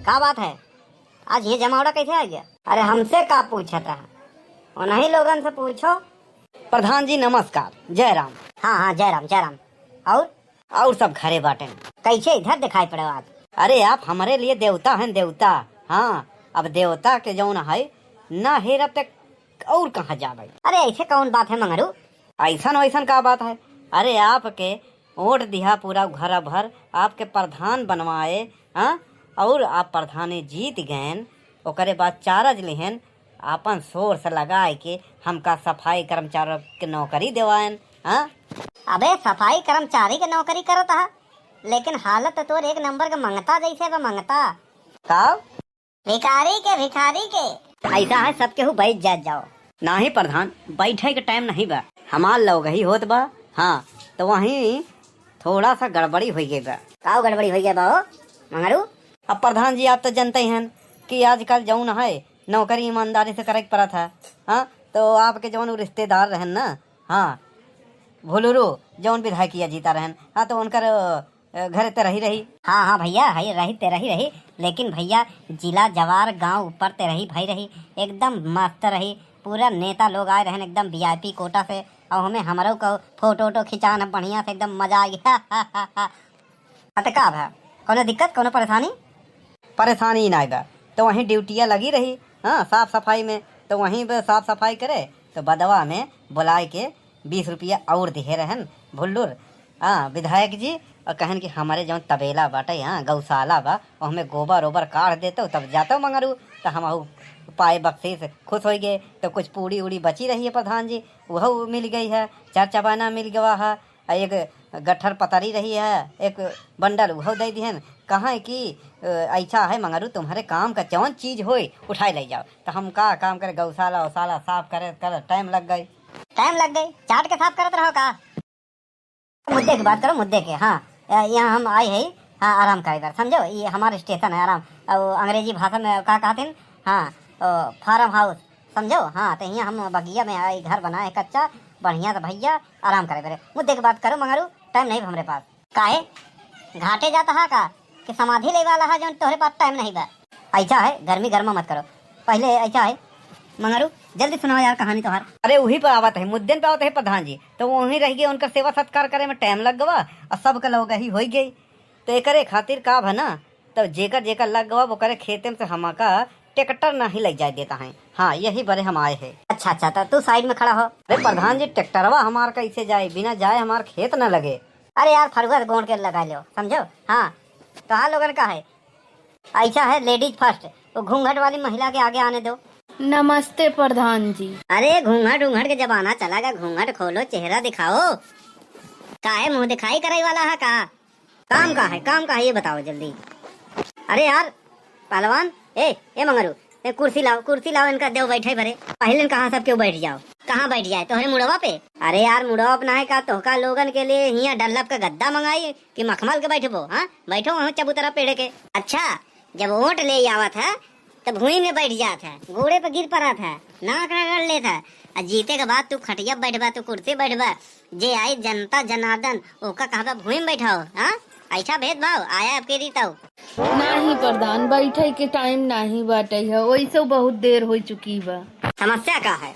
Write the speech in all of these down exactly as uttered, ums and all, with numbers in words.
का बात है, आज ये जमावड़ा कैसे आ गया? अरे, हमसे का पूछत है, उन्हीं लोगन से पूछो। प्रधान जी नमस्कार, जय राम। हाँ, हाँ, जय राम, जय राम। और? और सब घरे बाटेन। कैसे इधर दिखाई पड़े आज? अरे, आप हमरे लिए देवता हैं, देवता। हाँ, अब देवता के जौन है ना हेरब, त और कहाँ जाबे? अरे, ऐसे कौन बात है मंगरू? ऐसन वैसन का बात है? अरे, आपके वोट दिहा पूरा घर भर, आपके प्रधान बनवाए, हाँ? और आप प्रधानी जीत गएन, ओकरे बाद चार्ज लिहेन, आपन सोर्स लगाए के हमका सफाई कर्मचारी के नौकरी देवाएन, हाँ? अबे, सफाई कर्मचारी के नौकरी करत हा, लेकिन हालत तो तोर एक नंबर के मंगता जैसे बा, मंगता। का? भिखारी के, भिखारी के। ऐसा है, सब केहू बैठ जात जाओ। नाही प्रधान, बैठे के टाइम नहीं बा। हमार लोग ही होत बा। हाँ, तो वहीं थोड़ा सा गड़बड़ी होइ गई बा। का गड़बड़ी होइ गई बा हो, मंगरू? अब प्रधान जी, आप तो जनते ही हैं कि आजकल जौन है, नौकरी ईमानदारी से करे के पड़त है। हाँ, तो आपके जौन उ रिश्तेदार रहन ना, हाँ, भुलुरु, जौन विधायकिया जीता रहन, हाँ, तो उनकर, अ, घर ते रही रही। हाँ, हाँ भैया, है रही ते रही रही, लेकिन भैया, जिला जवार गांव ऊपर ते रही भाई रही, एकदम मस्त रही, पूरा नेता लोग आए रहन एकदम वीआईपी कोटा से, और हमें हमरो को फोटो वोटो खिंचान बढ़िया से, एकदम मजा आ गया। अत का भा, कौनो दिक्कत, कौनो परेशानी? परेशानी नाई बा, तो वहीं ड्यूटिया लगी रही, हाँ, साफ सफाई में, तो वहीं पे साफ सफाई करे, तो बदवा में बुलाए के बीस रुपया और दिहे रहन भुल्लुर, हाँ, विधायक जी, और कहन कि हमारे जौन तबेला बाटे, हाँ, गौशाला बा, ओहमे गोबर ओबर काढ़ देतो, तब जातो मंगरू, तो हम पाए बख्शीश खुश होइ गए, तो कुछ पूड़ी उड़ी बची रही है प्रधान जी, वह मिल गई है, चार चबाना मिल गवा है, आ एक गट्ठर पतरी रही है, एक बंडल उहो दे दिहन। कहा कि, अ, ऐसा है मंगरू, तुम्हारे काम का जौन चीज होए, उठाए ले जाओ। तो हम का काम करे, गौशाला औशाला साफ करे, करे टाइम लग गई। टाइम लग गई, चाट के साफ करत रहो का? मुद्दे की बात करो, मुद्दे के। हाँ, अ, यहाँ हम आए हैं, हाँ, आराम करे बर, समझो, ये हमारा स्टेशन है, आराम। और अंग्रेजी भाषा में का कहते हैं? हाँ, अ, फार्म हाउस। समझो? हाँ, तो हियाँ हम बगिया में आई घर बनाए कच्चा, बढ़िया से भैया आराम करे बरे। मुद्दे के बात करो मंगरू, टाइम नहीं बा हमरे पास। काहे? घाटे जाता हा का? कि समाधि ले वाला हा जौन तोहरे पास टाइम नहीं बा? ऐसा है, गर्मी गर्मा मत करो। पहले ऐसा है मंगरू, जल्दी सुनाओ यार कहानी तोहार। अरे वही पे आवत है, मुद्दे पे आवत है प्रधान जी। तो वहीं रह गए, उनका सेवा सत्कार करे में टाइम लग गवा और सबके लोग ही हो गई। तो एकरे खातिर का भा ना, तो जेकर जेकर लग गवा, ओकरे खेते में से हमका ट्रैक्टर नहीं ले जाए देता है। हाँ, यही बरे हम आए हैं। अच्छा, अच्छा, तो तू साइड में खड़ा हो। अरे प्रधान जी, ट्रैक्टरवा हमार कैसे जाए? बिना जाए हमार खेत न लगे। अरे यार, फरुआ से गोंड के लगा लो, समझो? हाँ, तोहार लोगन का है, ऐसा है, लेडीज फर्स्ट, वो घूंघट वाली महिला के आगे आने दो। नमस्ते प्रधान जी। अरे घूंघट घूंघट के जमाना चला गया, घूंघट खोलो, चेहरा दिखाओ। काहे मुंह दिखाई करे वाला है का? काम का है, काम का है, ये बताओ जल्दी। अरे यार पहलवान, ए, ए मंगरू, ए कुर्सी लाओ, कुर्सी लाओ, इनका देव बैठे बरे। पहले कहाँ सब केहू बैठ जाओ? कहाँ बैठ जाए, तोहरे मुड़वा पे? अरे यार मुड़वा पे ना है का, तोहका लोगन के लिए हियाँ डल्लब का गद्दा मंगाई कि मखमल के बैठबो? हाँ, बैठो वहाँ चबूतरा पेड़े के। अच्छा, जब वोट ले आवत है तब भुइँ में बैठ जात है, गोड़े पे गिर पड़त है, नाक रगड़ लेत है। आ जीते के बाद तू खटिया बैठबा, तू कुर्सी बैठबा, जे आई जनता जनार्दन, ओका कहबा भुइँ में बैठाओ, हाँ? ऐसा भेदभाव आया आपके रीताऊ? नाही प्रधान, बैठे के टाइम नाही बाटे है, ओइसे बहुत देर हो चुकी बा। समस्या का है?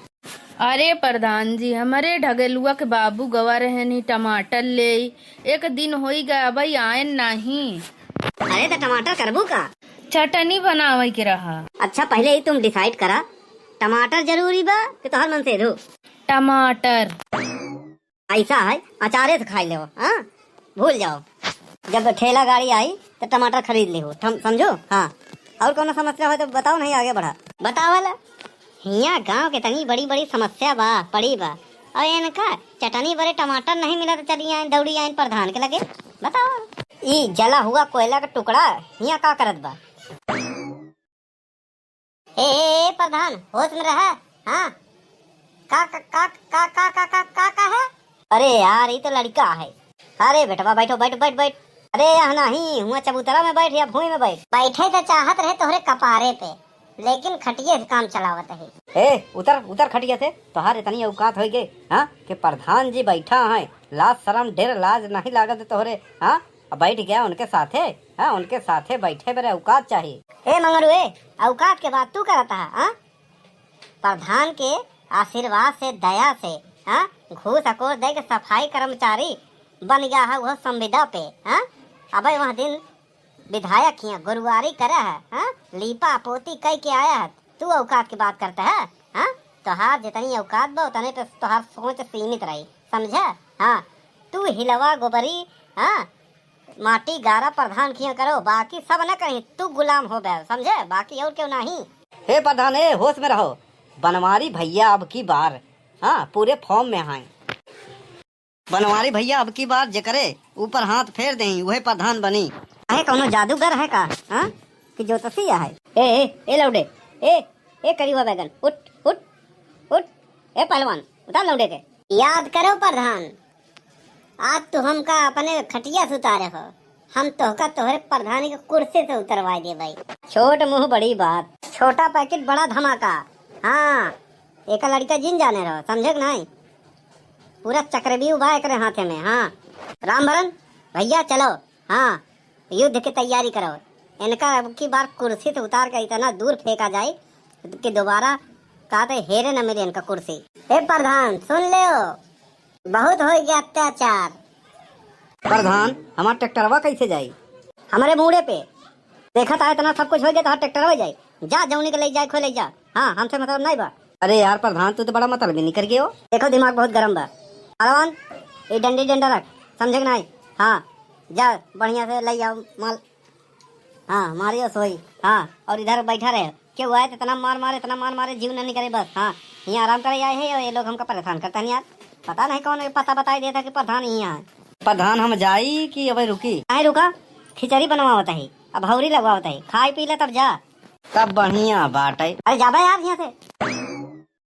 अरे प्रधान जी, हमरे ढगेलुआ के बाबू गवा रहनी टमाटर ले, एक दिन होई गया, अबई आयन नाही। अरे तो टमाटर करबू का? चटनी बनावे के रहा। अच्छा, पहले ही तुम डिसाइड करा, टमाटर जरूरी बा कि तोहर मन से धो? टमाटर। ऐसा है, अचारे से खाई लेओ, हाँ? भूल जाओ, जब ठेला गाड़ी आई तो टमाटर खरीद लेहो, थम-, समझो? हाँ, और कौनो समस्या हो तो बताओ, नहीं आगे बढ़ा। बतावल, हियाँ गांव के तनी बड़ी बड़ी समस्या बा, पड़ी बा, और इनका चटनी बरे टमाटर नहीं मिला तो चली आए, दौड़ी आए प्रधान के लगे। बताओ, ई जला हुआ कोयला का टुकड़ा हियाँ का करत बा? ए, ए, ए, प्रधान, होश में रहा। हाँ, का, का, का है? अरे यार, ई तो लड़का है। अरे बेटवा, बैठो, बैठ, बैठ, बैठ। अरे यहाँ नहीं, हुआ चबूतरा में बैठ या भुइँ में बैठ। बैठे तो चाहत रहे तोहरे कपारे पे, लेकिन खटिये से काम चलावत है। ए, उतर, उतर खटिया से। तोहार इतनी औकात होई गई, हाँ, कि प्रधान जी बैठा है, लाज शरम डेर लाज नहीं लागत तोहरे, हाँ? अब बैठ गया उनके साथे, हाँ, उनके साथे बैठे बरे औकात चाही। ए मंगरू, ए, औकात के बात तू करत हा, हाँ? प्रधान के आशीर्वाद से, दया से, हाँ, घूस अकोर दे के सफाई कर्मचारी बन गया है वो संविदा पे, हाँ? अबे वह दिन विधायक हियाँ गुरुवारी करे है, हाँ? लीपा पोती कई के आया है, तू औकात की बात करता है, हाँ? तोहार जितनी औकात बा उतने पे तोहार सोच सीमित रही, समझे? हाँ, तू हिलवा गोबरी, हाँ, माटी गारा प्रधान किया करो, बाकी सब न कहीं, तू गुलाम हो बैल, समझे? बाकी और क्यों नहीं। हे प्रधान, ए, होश में रहो, बनवारी भैया अब की बार, हाँ, पूरे फॉर्म में आए। बनवारी भैया अब की बार जेकरे ऊपर हाथ फेर देई, उहे प्रधान बनी। अहे, कौनो जादूगर है का, हाँ? कि ज्योतिषी है? ए, ए, ए लौंडे, ए, ए करिवा बैगन, उठ, उठ, उठ, ए पहलवान, उतार लौंडे के। याद करो प्रधान, आज तू हमका अपने खटिया से उतारे हो, हम तोहका तोहरे प्रधानी के कुर्सी से उतरवाए देबे। छोट मुंह बड़ी बात, छोटा पैकेट बड़ा धमाका। हाँ, एका लड़का जिन जाने रहो, समझे कि नहीं? पूरा चक्रव्यूह बा एकरे हाथे में। हाँ, रामभरन भैया चलो, हाँ, युद्ध की तैयारी करो। इनका अब की बार कुर्सी से उतार के इतना दूर फेंका जाए कि दोबारा कहते हेरे न मिले इनका कुर्सी। हे प्रधान, सुन ले, बहुत हो गया अत्याचार। प्रधान, हमार ट्रैक्टरवा कैसे जाई? हमारे मूड़े पे। देखा था, इतना सब कुछ हो गया, तो ट्रैक्टरवा जाई। जा, जौनी के ले जाए, खो ले जा। हाँ, हमसे मतलब नहीं बा। अरे यार प्रधान, तू तो बड़ा मतलबी निकल गयो। देखो, दिमाग बहुत गरम बा। पहलवान, ये डंडी डंडा रख, समझे कि नहीं? हाँ, जा, बढ़िया से ले जाओ माल। हाँ, मारियो सोई। हाँ, और इधर बैठा रहे। क्यों आए, इतना मार मारे, इतना मार मारे, जीव न निकले बस। हाँ, यहाँ आराम करे आए हैं, ये लोग हमका परेशान करता नहीं यार। पता नहीं कौन ये पता बताई देता कि प्रधान यहाँ है। प्रधान, हम जाई कि अबे रुकी? काहे रुका? खिचड़ी बनवावत है, अब हौरी लगवावत है, खाई पी ले तब जा। तब बढ़िया बाटे। अरे जाबे यार यहाँ से।